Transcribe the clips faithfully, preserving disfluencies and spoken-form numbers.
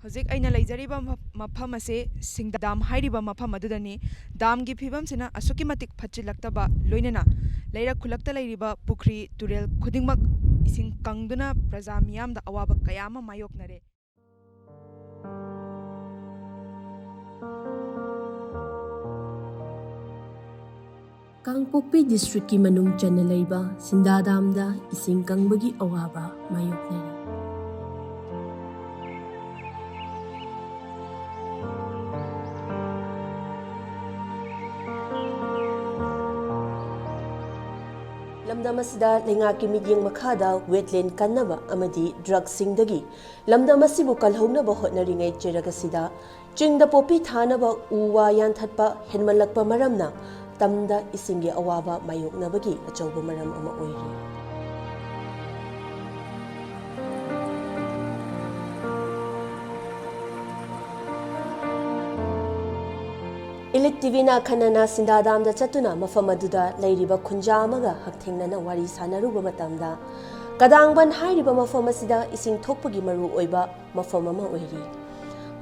ꯍꯧꯖꯤꯛ ꯑꯩꯅ ꯂꯩꯖꯔꯤꯕ ꯃꯐ-, ꯃꯐꯝ ꯑꯁꯤ ꯁꯤꯡꯗꯥ ꯗꯥꯝ ꯍꯥꯏꯔꯤꯕ ꯃꯐꯝ ꯑꯗꯨꯗꯅꯤ꯫ ꯗꯥꯝꯒꯤ ꯐꯤꯕꯝꯁꯤꯅ ꯑꯁꯨꯛꯀꯤ ꯃꯇꯤꯛ ꯐꯠꯆꯤꯜꯂꯛꯇꯕ, ꯂꯣꯏꯅꯅ ꯂꯩꯔꯛ ꯈꯨꯜꯂꯛꯇ ꯂꯩꯔꯤꯕ ꯄꯨꯈ꯭ꯔꯤ, ꯇꯨꯔꯦꯜ ꯈꯨꯗꯤꯡꯃꯛ ꯏꯁꯤꯡ ꯀꯪꯗꯨꯅ ꯄ꯭ꯔꯖꯥ ꯃꯤꯌꯥꯝꯗ ꯑꯋꯥꯕ ꯀꯌꯥ ꯑꯃ ꯃꯥꯌꯣꯛꯅꯔꯦ꯫ ꯀꯥꯡꯄꯣꯛꯄꯤ ꯗꯤꯁꯇ꯭ꯔꯤꯛꯀꯤ ꯃꯅꯨꯡ ꯆꯟꯅ ꯂꯩꯕ ꯁꯤꯡꯗꯥ ꯗꯥꯝꯗ ꯏꯁꯤꯡ ꯀꯪꯕꯒꯤ ꯑꯋꯥꯕ ꯃꯥꯌꯣꯛꯅꯔꯤ꯫ ꯂꯝꯗꯝ ꯑꯁꯤꯗ ꯂꯩꯉꯥꯛꯀꯤ ꯃꯤꯠꯌꯦꯡ ꯃꯈꯥꯗ ꯋꯦꯠꯂꯦꯟ ꯀꯟꯅꯕ ꯑꯃꯗꯤ ꯗ꯭ꯔꯒꯁꯤꯡꯗꯒꯤ ꯂꯝꯗꯝ ꯑꯁꯤꯕꯨ ꯀꯜꯍꯧꯅꯕ ꯍꯣꯠꯅꯔꯤꯉꯩ ꯆꯩꯔꯛ ꯑꯁꯤꯗ ꯆꯤꯡꯗ ꯄꯣꯄꯤ ꯊꯥꯅꯕ ꯎ ꯋꯥ ꯌꯥꯟꯊꯠꯄ ꯍꯦꯟꯃꯜꯂꯛꯄ ꯃꯔꯝꯅ ꯇꯝꯗ ꯏꯁꯤꯡꯒꯤ ꯑꯋꯥꯕ ꯃꯥꯌꯣꯛꯅꯕꯒꯤ ꯑꯆꯧꯕ ꯃꯔꯝ ꯑꯃ ꯑꯣꯏꯔꯤ꯫ ꯏꯂꯤꯠ ꯇꯤꯚꯤꯅ ꯑꯈꯟꯅꯅ ꯁꯤꯡꯗꯥ ꯗꯥꯝꯗ ꯆꯠꯇꯨꯅ ꯃꯐꯝ ꯑꯗꯨꯗ ꯂꯩꯔꯤꯕ ꯈꯨꯟꯖꯥ ꯑꯃꯒ ꯍꯛꯊꯦꯡꯅꯅ ꯋꯥꯔꯤ ꯁꯥꯟꯅꯔꯨꯕ ꯃꯇꯝꯗ, ꯀꯗꯥꯡꯕꯟ ꯍꯥꯏꯔꯤꯕ ꯃꯐꯝ ꯑꯁꯤꯗ ꯏꯁꯤꯡ ꯊꯣꯛꯄꯒꯤ ꯃꯔꯨꯑꯣꯏꯕ ꯃꯐꯝ ꯑꯃ ꯑꯣꯏꯔꯤ꯫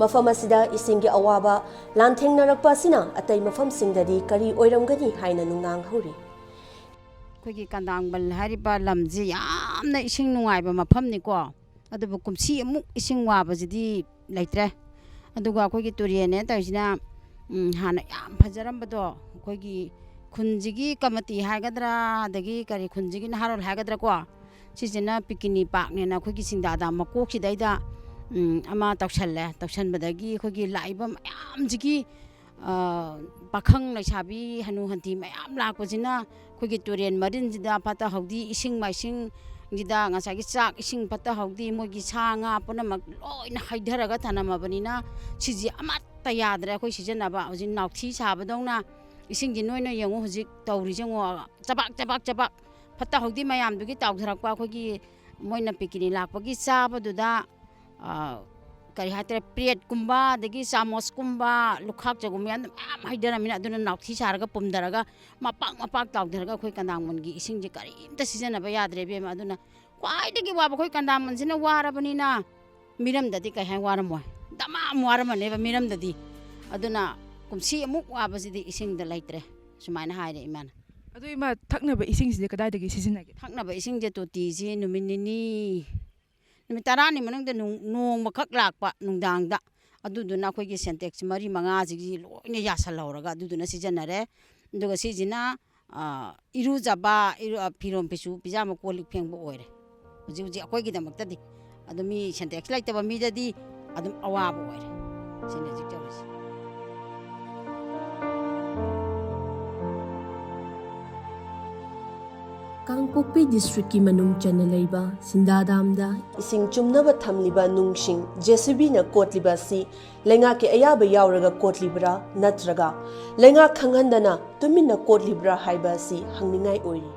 ꯃꯐꯝ ꯑꯁꯤꯗ ꯏꯁꯤꯡꯒꯤ ꯑꯋꯥꯕ ꯂꯥꯟꯊꯦꯡꯅꯔꯛꯄ ꯑꯁꯤꯅ ꯑꯇꯩ ꯃꯐꯝꯁꯤꯡꯗꯗꯤ ꯀꯔꯤ ꯑꯣꯏꯔꯝꯒꯅꯤ ꯍꯥꯏꯅ ꯅꯨꯡꯅꯥꯡꯍꯧꯔꯤ꯫ ꯑꯩꯈꯣꯏꯒꯤ ꯀꯗꯥꯡꯕꯟ ꯍꯥꯏꯔꯤꯕ ꯂꯝꯁꯤ ꯌꯥꯝꯅ ꯏꯁꯤꯡ ꯅꯨꯡꯉꯥꯏꯕ ꯃꯐꯝꯅꯤꯀꯣ꯫ ꯑꯗꯨꯕꯨ ꯀꯨꯝꯁꯤ ꯑꯃꯨꯛ ꯏꯁꯤꯡ ꯋꯥꯕꯁꯤꯗꯤ ꯂꯩꯇ꯭ꯔꯦ꯫ ꯑꯗꯨꯒ ꯑꯩꯈꯣꯏꯒꯤ ꯇꯨꯔꯦꯜꯅꯦ ꯇꯧꯔꯤꯁꯤꯅ, ꯎꯝ, ꯍꯥꯟꯅ ꯌꯥꯝ ꯐꯖꯔꯝꯕꯗꯣ, ꯑꯩꯈꯣꯏꯒꯤ ꯈꯨꯟꯁꯤꯒꯤ ꯀꯃꯤꯇꯤ ꯍꯥꯏꯒꯗ꯭ꯔꯥ, ꯑꯗꯒꯤ ꯀꯔꯤ ꯈꯨꯟꯁꯤꯒꯤ ꯅꯍꯥꯔꯣꯜ ꯍꯥꯏꯒꯗ꯭ꯔꯥꯀꯣ, ꯁꯤꯁꯤꯅ ꯄꯤꯀꯤꯅꯤ ꯄꯥꯛꯅꯦꯅ ꯑꯩꯈꯣꯏꯒꯤ ꯁꯤꯡꯗꯥ ꯗꯥꯝ ꯃꯀꯣꯛꯁꯤꯗꯩꯗ, ꯎꯝ, ꯑꯃ ꯇꯧꯁꯜꯂꯦ꯫ ꯇꯧꯁꯟꯕꯗꯒꯤ ꯑꯩꯈꯣꯏꯒꯤ ꯂꯥꯛꯏꯕ ꯃꯌꯥꯝꯁꯤꯒꯤ, ꯑ, ꯄꯥꯈꯪ ꯂꯩꯁꯥꯕꯤ ꯍꯅꯨ ꯍꯟꯊꯤ ꯃꯌꯥꯝ ꯂꯥꯛꯄꯁꯤꯅ ꯑꯩꯈꯣꯏꯒꯤ ꯇꯨꯔꯦꯜ ꯃꯔꯤꯟꯁꯤꯗ ꯐꯠꯇ ꯍꯥꯎꯗꯤ, ꯏꯁꯤꯡ ꯃꯥꯏꯁꯤꯡꯁꯤꯗ ꯉꯁꯥꯏꯒꯤ ꯆꯥꯛ ꯏꯁꯤꯡ ꯐꯠꯇ ꯍꯥꯎꯗꯤ, ꯃꯣꯏꯒꯤ ꯁꯥ ꯉꯥ ꯄꯨꯝꯅꯃꯛ ꯂꯣꯏꯅ ꯍꯩꯊꯔꯒ ꯊꯅꯝꯃꯕꯅꯤꯅ ꯁꯤꯁꯤ ꯑꯃꯠꯇ ꯌꯥꯗ꯭ꯔꯦ ꯑꯩꯈꯣꯏ ꯁꯤꯖꯤꯟꯅꯕ꯫ ꯍꯧꯖꯤꯛ ꯅꯥꯎꯊꯤ ꯁꯥꯕꯗꯧꯅ ꯏꯁꯤꯡꯁꯤ ꯅꯣꯏꯅ ꯌꯦꯡꯉꯨ, ꯍꯧꯖꯤꯛ ꯇꯧꯔꯤꯁꯦ ꯌꯦꯡꯉꯣ, ꯆꯕꯥꯛ, ꯆꯕꯥꯛ, ꯆꯕꯥꯛ꯫ ꯐꯠꯇ ꯍꯥꯎꯗꯤ ꯃꯌꯥꯝꯗꯨꯒꯤ ꯇꯥꯎꯊꯔꯛꯄ ꯑꯩꯈꯣꯏꯒꯤ ꯃꯣꯏꯅ ꯄꯤꯀꯤꯅꯤ ꯂꯥꯛꯄꯒꯤ ꯆꯥꯕꯗꯨꯗ, ꯑ, ꯀꯔꯤ ꯍꯥꯏꯇꯥꯔꯦ, ꯄ꯭ꯂꯦꯠꯀꯨꯝꯕ, ꯑꯗꯒꯤ ꯆꯥꯃꯁꯀꯨꯝꯕ, ꯂꯨꯈꯥꯛ ꯆꯒꯨꯝꯕ ꯌꯥꯝꯅ ꯃꯌꯥꯝ ꯍꯩꯊꯔꯝꯃꯤꯅ, ꯑꯗꯨꯅ ꯅꯥꯎꯊꯤ ꯁꯥꯔꯒ ꯄꯨꯝꯊꯔꯒ ꯃꯄꯥꯛ ꯃꯄꯥꯛ ꯇꯥꯎꯊꯔꯒ ꯑꯩꯈꯣꯏ ꯀꯟꯗꯥꯡꯕꯟꯒꯤ ꯏꯁꯤꯡꯁꯦ ꯀꯔꯤꯝꯇ ꯁꯤꯖꯤꯟꯅꯕ ꯌꯥꯗ꯭ꯔꯦ ꯏꯕꯦꯝꯃ꯫ ꯑꯗꯨꯅ ꯈ꯭ꯋꯥꯏꯗꯒꯤ ꯋꯥꯕ ꯑꯩꯈꯣꯏ ꯀꯟꯗꯥꯡꯕꯟꯁꯤꯅ ꯋꯥꯔꯕꯅꯤꯅ ꯃꯤꯔꯝꯗꯗꯤ ꯀꯩ ꯍꯥꯏ ꯋꯥꯔꯝꯃꯣꯏ, ꯗꯃꯥ ꯑꯃ ꯋꯥꯔꯝꯃꯅꯦꯕ ꯃꯤꯔꯝꯗꯗꯤ꯫ ꯑꯗꯨꯅ ꯀꯨꯝꯁꯤ ꯑꯃꯨꯛ ꯋꯥꯕꯁꯤꯗꯤ ꯏꯁꯤꯡꯗ ꯂꯩꯇ꯭ꯔꯦ, ꯁꯨꯃꯥꯏꯅ ꯍꯥꯏꯔꯦ ꯏꯃꯥꯅ꯫ ꯑꯗꯨ ꯏꯃꯥ, ꯊꯛꯅꯕ ꯏꯁꯤꯡꯁꯤꯗꯤ ꯀꯗꯥꯏꯗꯒꯤ ꯁꯤꯖꯤꯟꯅꯒꯦ? ꯊꯛꯅꯕ ꯏꯁꯤꯡꯁꯦ ꯇꯣꯇꯤꯁꯤ ꯅꯨꯃꯤꯠ ꯅꯤꯅꯤ, ꯅꯨꯃꯤꯠ ꯇꯔꯥꯅꯤ ꯃꯅꯨꯡꯗ ꯅꯣꯡ- ꯅꯣꯡꯃꯈꯛ ꯂꯥꯛꯄ ꯅꯨꯡꯗꯥꯡꯗ, ꯑꯗꯨꯗꯨꯅ ꯑꯩꯈꯣꯏꯒꯤ ꯁꯦꯟꯇꯦꯛꯁ ꯃꯔꯤ ꯃꯉꯥꯁꯤꯒꯤ ꯂꯣꯏꯅ ꯌꯥꯁꯜꯍꯧꯔꯒ ꯑꯗꯨꯗꯨꯅ ꯁꯤꯖꯤꯟꯅꯔꯦ꯫ ꯑꯗꯨꯒ ꯁꯤꯁꯤꯅ, ꯑ, ꯏꯔꯨꯖꯕ, ꯏꯔꯨ-, ꯑ, ꯐꯤꯔꯣꯟ ꯐꯤꯁꯨ, ꯐꯤꯖꯥꯝꯕ, ꯀꯣꯜ ꯂꯤꯛ ꯐꯦꯡꯕ ꯑꯣꯏꯔꯦ ꯍꯧꯖꯤꯛ ꯍꯧꯖꯤꯛ ꯑꯩꯈꯣꯏꯒꯤꯗꯃꯛꯇꯗꯤ꯫ ꯑꯗꯣ ꯃꯤ ꯁꯦꯟꯇꯦꯛꯁ ꯂꯩꯇꯕ ꯃꯤꯗꯗꯤ ꯑꯗꯨꯝ ꯑꯋꯥꯕ ꯑꯣꯏꯔꯦ꯫ ꯁꯤꯅꯤ ꯍꯧꯖꯤꯛ ꯇꯧꯔꯤꯁꯦ꯫ ꯀꯥꯡꯄꯣꯛꯄꯤ ꯗꯤꯁꯇ꯭ꯔꯤꯛꯀꯤ ꯃꯅꯨꯡ ꯆꯟꯅ ꯂꯩꯕ ꯁꯤꯟꯗꯥꯗꯥꯝꯗ ꯏꯁꯤꯡ ꯆꯨꯝꯅꯕ ꯊꯝꯂꯤꯕ ꯅꯨꯡꯁꯤꯡ ꯖꯦ ꯁꯤ ꯕꯤꯅ ꯀꯣꯠꯂꯤꯕ ꯑꯁꯤ ꯂꯩꯉꯥꯛꯀꯤ ꯑꯌꯥꯕ ꯌꯥꯎꯔꯒ ꯀꯣꯠꯂꯤꯕ꯭ꯔꯥ ꯅꯠꯇ꯭ꯔꯒ ꯂꯩꯉꯥꯛ ꯈꯪꯍꯟꯗꯅ ꯇꯨꯃꯤꯟꯅ ꯀꯣꯠꯂꯤꯕ꯭ꯔꯥ ꯍꯥꯏꯕ ꯑꯁꯤ ꯍꯪꯅꯤꯡꯉꯥꯏ ꯑꯣꯏꯔꯤ꯫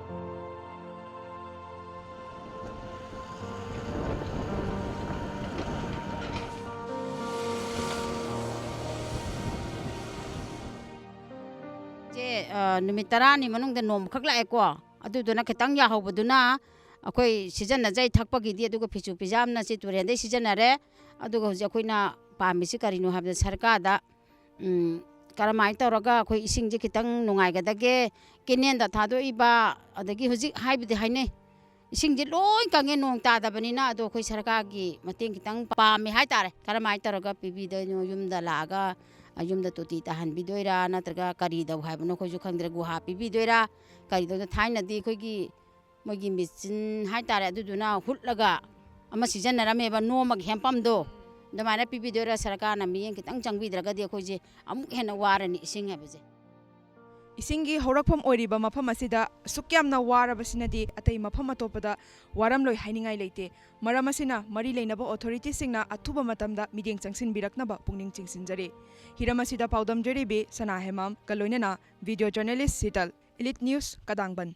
ꯁꯦ, ꯑ, ꯅꯨꯃꯤꯠ ꯇꯔꯥꯅꯤ ꯃꯅꯨꯡꯗ ꯅꯣꯡꯃꯈꯛ ꯂꯥꯛꯑꯦꯀꯣ꯫ ꯑꯗꯨꯗꯨꯅ ꯈꯤꯇꯪ ꯌꯥꯍꯧꯕꯗꯨꯅ ꯑꯩꯈꯣꯏ ꯁꯤꯖꯤꯟꯅꯖꯩ ꯊꯛꯄꯒꯤꯗꯤ, ꯑꯗꯨꯒ ꯐꯤꯁꯨ ꯐꯤꯖꯥꯝꯅ ꯁꯤ ꯇꯨꯔꯦꯟꯗꯩ ꯁꯤꯖꯤꯟꯅꯔꯦ꯫ ꯑꯗꯨꯒ ꯍꯧꯖꯤꯛ ꯑꯩꯈꯣꯏꯅ ꯄꯥꯝꯃꯤꯁꯤ ꯀꯔꯤꯅꯣ ꯍꯥꯏꯕꯗ ꯁꯔꯀꯥꯔꯗ, ꯎꯝ, ꯀꯔꯝꯍꯥꯏꯅ ꯇꯧꯔꯒ ꯑꯩꯈꯣꯏ ꯏꯁꯤꯡꯁꯦ ꯈꯤꯇꯪ ꯅꯨꯡꯉꯥꯏꯒꯗꯒꯦ, ꯀꯦꯅꯦꯜꯗ ꯊꯥꯗꯣꯛꯏꯕ, ꯑꯗꯒꯤ ꯍꯧꯖꯤꯛ ꯍꯥꯏꯕꯗꯤ ꯍꯥꯏꯅꯩ, ꯏꯁꯤꯡꯁꯦ ꯂꯣꯏ ꯀꯪꯉꯦ ꯅꯣꯡ ꯇꯥꯗꯕꯅꯤꯅ꯫ ꯑꯗꯣ ꯑꯩꯈꯣꯏ ꯁꯔꯀꯥꯔꯒꯤ ꯃꯇꯦꯡ ꯈꯤꯇꯪ ꯄꯥꯝꯃꯦ ꯍꯥꯏꯇꯥꯔꯦ꯫ ꯀꯔꯝꯍꯥꯏꯅ ꯇꯧꯔꯒ ꯄꯤꯕꯤꯗꯣꯏꯅꯣ? ꯌꯨꯝꯗ ꯂꯥꯛꯑꯒ, ꯑ, ꯌꯨꯝꯗ ꯇꯣꯇꯤ ꯇꯥꯍꯟꯕꯤꯗꯣꯏꯔꯥ, ꯅꯠꯇ꯭ꯔꯒ ꯀꯔꯤ ꯇꯧ ꯍꯥꯏꯕꯅꯣ ꯑꯩꯈꯣꯏꯁꯨ ꯈꯪꯗ꯭ꯔꯦ꯫ ꯒꯨꯍꯥ ꯄꯤꯕꯤꯗꯣꯏꯔꯥ, ꯀꯔꯤ ꯇꯧꯗꯣꯏ? ꯊꯥꯏꯅꯗꯤ ꯑꯩꯈꯣꯏꯒꯤ ꯃꯣꯏꯒꯤ ꯃꯦꯆꯤꯟ ꯍꯥꯏꯇꯥꯔꯦ, ꯑꯗꯨꯗꯨꯅ ꯍꯨꯠꯂꯒ ꯑꯃ ꯁꯤꯖꯤꯟꯅꯔꯝꯃꯦꯕ, ꯅꯣꯝꯃꯒ ꯍꯦꯟꯄꯝꯗꯣ꯫ ꯑꯗꯨꯃꯥꯏꯅ ꯄꯤꯕꯤꯗꯣꯏꯔꯥ? ꯁꯔꯀꯥꯔꯅ ꯃꯤꯠꯌꯦꯡ ꯈꯤꯇꯪ ꯆꯪꯕꯤꯗ꯭ꯔꯒꯗꯤ ꯑꯩꯈꯣꯏꯁꯦ ꯑꯃꯨꯛ ꯍꯦꯟꯅ ꯋꯥꯔꯅꯤ ꯏꯁꯤꯡ ꯍꯥꯏꯕꯁꯦ꯫ ꯏꯁꯤꯡꯒꯤ ꯍꯧꯔꯛꯐꯝ ꯑꯣꯏꯔꯤꯕ ꯃꯐꯝ ꯑꯁꯤꯗ ꯑꯁꯨꯛ ꯌꯥꯝꯅ ꯋꯥꯔꯕꯁꯤꯅꯗꯤ ꯑꯇꯩ ꯃꯐꯝ ꯑꯇꯣꯞꯄꯗ ꯋꯥꯔꯝꯂꯣꯏ ꯍꯥꯏꯅꯤꯡꯉꯥꯏ ꯂꯩꯇꯦ꯫ ꯃꯔꯝ ꯑꯁꯤꯅ ꯃꯔꯤ ꯂꯩꯅꯕ ꯑꯣꯊꯣꯔꯤꯇꯤꯁꯤꯡꯅ ꯑꯊꯨꯕ ꯃꯇꯝꯗ ꯃꯤꯠꯌꯦꯡ ꯆꯪꯁꯤꯟꯕꯤꯔꯛꯅꯕ ꯄꯨꯛꯅꯤꯡ ꯆꯤꯡꯁꯤꯟꯖꯔꯤ꯫ ꯍꯤꯔꯝ ꯑꯁꯤꯗ ꯄꯥꯎꯗꯝ ꯖꯦꯔꯤꯕꯤ ꯁꯅꯥ ꯍꯦꯃꯥꯝꯒ ꯂꯣꯏꯅꯅ video journalist Sital, Elite news, ꯀꯗꯥꯡꯕꯟ꯫